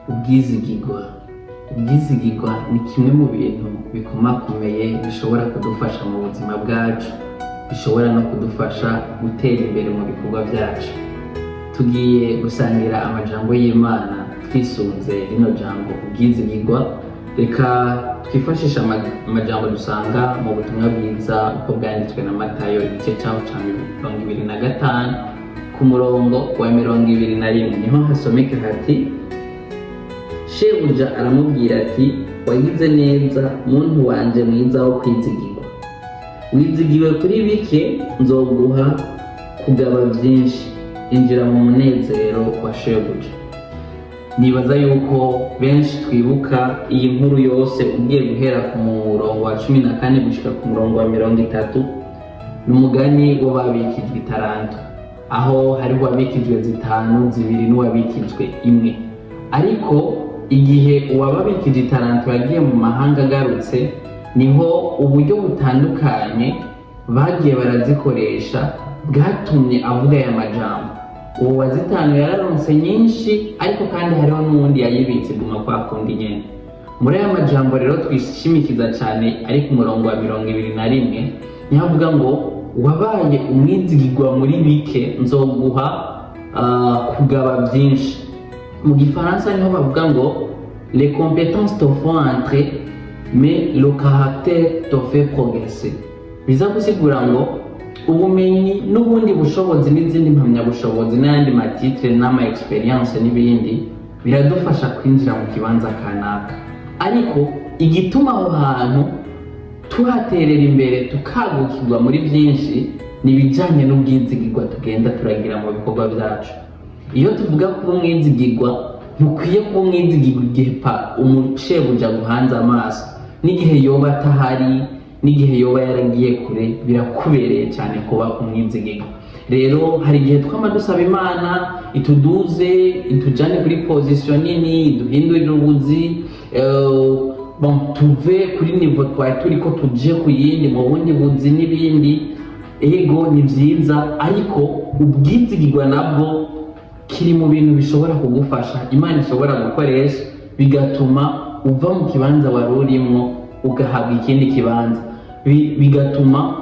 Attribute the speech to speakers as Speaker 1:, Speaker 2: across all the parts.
Speaker 1: Ubwizigirwa. Ubwizigirwa ni kimwe mu bintu bikomakomeye bishobora kudufasha mu buzima bwacu, bishobora no kudufasha gutera imbere mu bikorwa byacu. Tugiye gusangira amajambo y'Imana twisunze rino jambo ubwizigirwa. Reka twifashishe amajambo dusanga mu Butumwa Bwiza uko bwanditswe na Matayo, igice caho ca 25, ku murongo wa 21. Niho hasomeka hati: "Shebuja aramubwira ati: 'Wagize neza, muntu wanje mwiza wo kwizigirwa. Wizigiwe kuri bike, nzoguha kugaba byinshi. Injira mu munezero wa shebuja.'" Nibaza yuko benshi twibuka iyi nkuru yose. Ugiye guhera ku murongo wa 14 gushika ku murongo wa 30, ni umugani w'ababikijwe itaranto, aho hariho uwabikijwe zitanu, zibiri n'uwabikijwe imwe. Ariko igihe uwababikije itaranto yagiye mu mahanga, agarutse, niho uburyo butandukanye bagiye barazikoresha bwatumye avuga aya majambo. Uwo wa zitanu yararonse nyinshi, ariko kandi hariho n'uwundi yayibitse guma kwa kundi nyene. Muri aya majambo rero twishimikiza cyane ari ku murongo wa 21, niho avuga ngo: "Wabaye umwizigirwa muri bike, nzoguha kugaba byinshi." Mu Gifaransa niho bavuga ngo: "Les compétences te font entrer, mais le caractère te fait progresser." Biza gusigura ngo ubumenyi n'ubundi bushobozi n'izindi mpamyabushobozi n'ayandi ma titres n'ama expériences n'ibindi biradufasha kwinjira mu kibanza kanaka, ariko igituma aho hantu tuhaterera imbere, tukagukirwa muri byinshi, ni ibijyanye n'ubwizigirwa tugenda turagira mu bikorwa byacu. Iyo tuvuga kuba umwizigirwa, ntukwiye kuba umwizigirwa igihe pa umushebuja aguhanze amaso, n'igihe yoba atahari, n'igihe yoba yaragiye kure, birakubereye cyane kuba umwizigirwa. Rero hari igihe twama dusaba Imana ituduze, itujane kuri position nini, iduhindurire ubuzi, bon, tuve kuri niveau twari turiko tuje ku yindi, mu bundi buzi n'ibindi. Ego, ni byiza, ariko ubwizigirwa nabwo kiri mu bintu bishobora kugufasha, Imana ishobora gukoresha, bigatuma uva mu kibanza wari urimwo ugahabwa ikindi kibanza. Bigatuma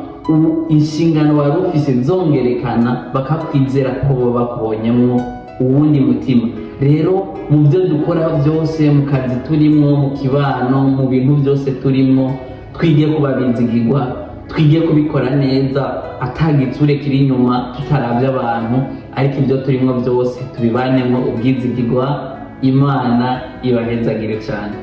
Speaker 1: inshingano wari ufise zongerekana, bakakwizera ko baba bakubonyemwo uwundi mutima. Rero mu byo dukora byose, mu kazi turimwo, mu kibano, mu bintu byose turimwo, twige kuba bizigirwa, twige kubikora neza atagitsure kiri inyuma, tutarabye abantu, ariko ibyo turimwo byose tubibanemo ubwizigirwa. Imana ibahezagire cyane.